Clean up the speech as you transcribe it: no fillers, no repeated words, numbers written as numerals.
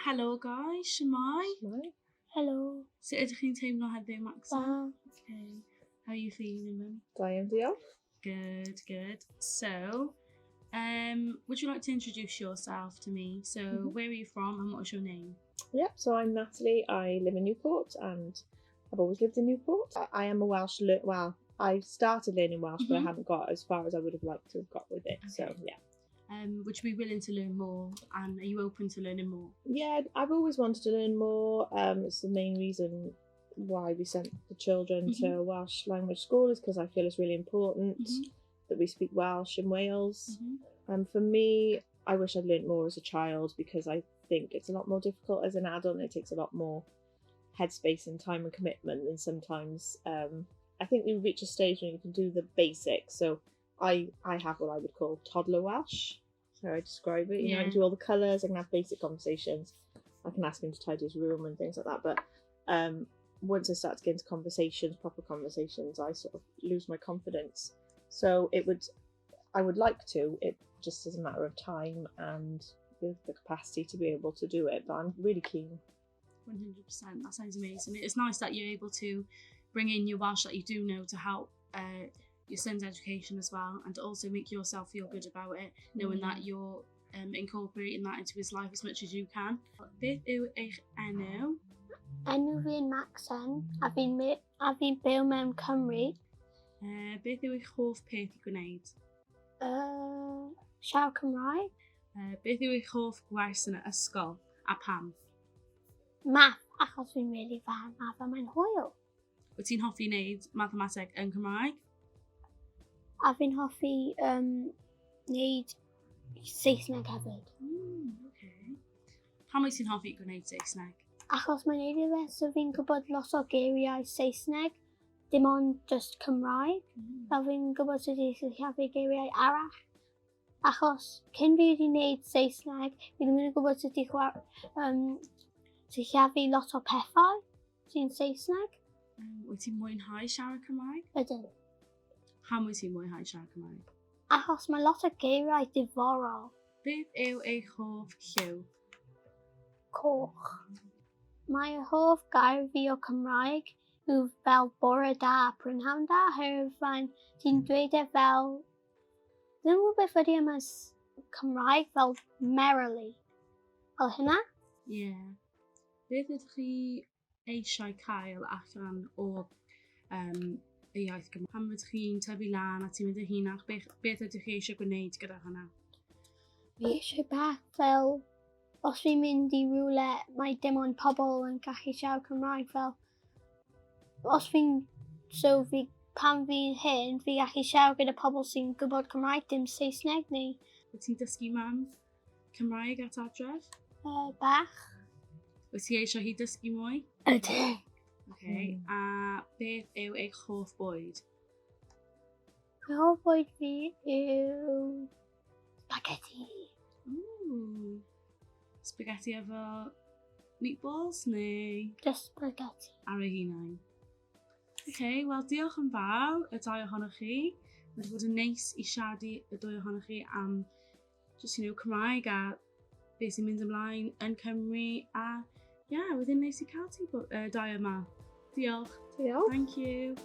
Helo guys, shwmae? Shwmae? Helo. Sut ydych chi'n teimlo heddiw, Maxon? Da. Okay. How are you feeling, Mum? Da iawn, diolch. Good, good. So, would you like to introduce yourself to me? So, where are you from and what is your name? Yep, so I'm Natalie. I live in Newport and I've always lived in Newport. I am a Welsh, well, I started learning Welsh, but I haven't got as far as I would have liked to have got with it. So, yeah. Would you be willing to learn more, and are you open to learning more? Yeah, I've always wanted to learn more. It's the main reason why we sent the children to Welsh language school, is because I feel it's really important that we speak Welsh in Wales. For me, I wish I'd learnt more as a child, because I think it's a lot more difficult as an adult, and it takes a lot more headspace and time and commitment. And sometimes I think you reach a stage when you can do the basics. So I have what I would call toddler Welsh. So I describe it. I can do all the colours, I can have basic conversations, I can ask him to tidy his room and things like that. But once I start to get into conversations, proper conversations, I sort of lose my confidence. So I would like to, it just is a matter of time and the capacity to be able to do it. But I'm really keen. 100%, that sounds amazing. It's nice that you're able to bring in your Welsh that you do know to help your son's education as well, and to also make yourself feel good about it, knowing that you're incorporating that into his life as much as you can. Beth yw eich enw? Enw fi yn Maxen, a fi'n byw mewn Cymru. Beth yw eich hoff peth i gwneud? Siarad Cymraeg. Beth yw eich hoff gwers yn yr ysgol, a pam? Math, achos fi'n really dda yn math a mae'n hwyl. Wyt ti'n hoffi wneud mathemateg yn Cymraeg? A fi'n hoffi wneud Saesneg hefyd. Pam wyt ti'n hoffi gwneud Saesneg? Achos mae'n neud i fe, so fi'n gwybod lot o geiriau Saesneg, dim ond just Cymraeg. Fel fi'n gwybod sut i sillafu geiriau arall. Achos cyn fi wedi wneud Saesneg, fi ddim yn gwybod sut i sillafu lot o pethau sy'n Saesneg. Wyt ti'n mwynhau siarad Cymraeg? Ydyn. Pam wyt ti'n mwynhau siarad Cymraeg? Achos mae lot o geiriau diddorol. Beth yw eich hoff lliw? Coch. Mae hoff gair fi o Cymraeg yw fel bore da, prynhawn da, oherwydd mae'n ti'n dweud e fel... Ddim yn gwybod beth ydy yma Cymraeg, fel merrily. Fel hynna? Ie. Yeah. Beth ydych chi eisiau cael allan o y iaith Gymraeg? Pan ydych chi'n tyfu lan a ti'n mynd yn hynach, beth ydych chi eisiau gwneud gyda hynna? Fi eisiau bach fel, os fi'n mynd i rywle, mae dim ond pobl yn gallu siarad Cymraeg fel, os fi'n, so fi, pan fi'n hyn, fi gallu siarad gyda pobl sy'n gwybod Cymraeg, dim Saesneg neu... Wyt ti'n dysgu mam Cymraeg at adref? Bach. Wyt ti eisiau hi dysgu mwy? Ydyn. Okay. A beth yw eich hoff bwyd? Fy hoff bwyd fi yw spaghetti. Ooh. Spaghetti efo meatballs neu? Just spaghetti. Ar ei hunain. Okay, well, diolch yn fawr y dau ohonoch chi. Mae wedi bod yn neis i siarad i y dwy ohonoch chi am just, Cymraeg a beth sy'n mynd ymlaen yn Cymru. A, yeah, wedyn neis i cael ti dau yma. Diolch. Diolch. Thank you.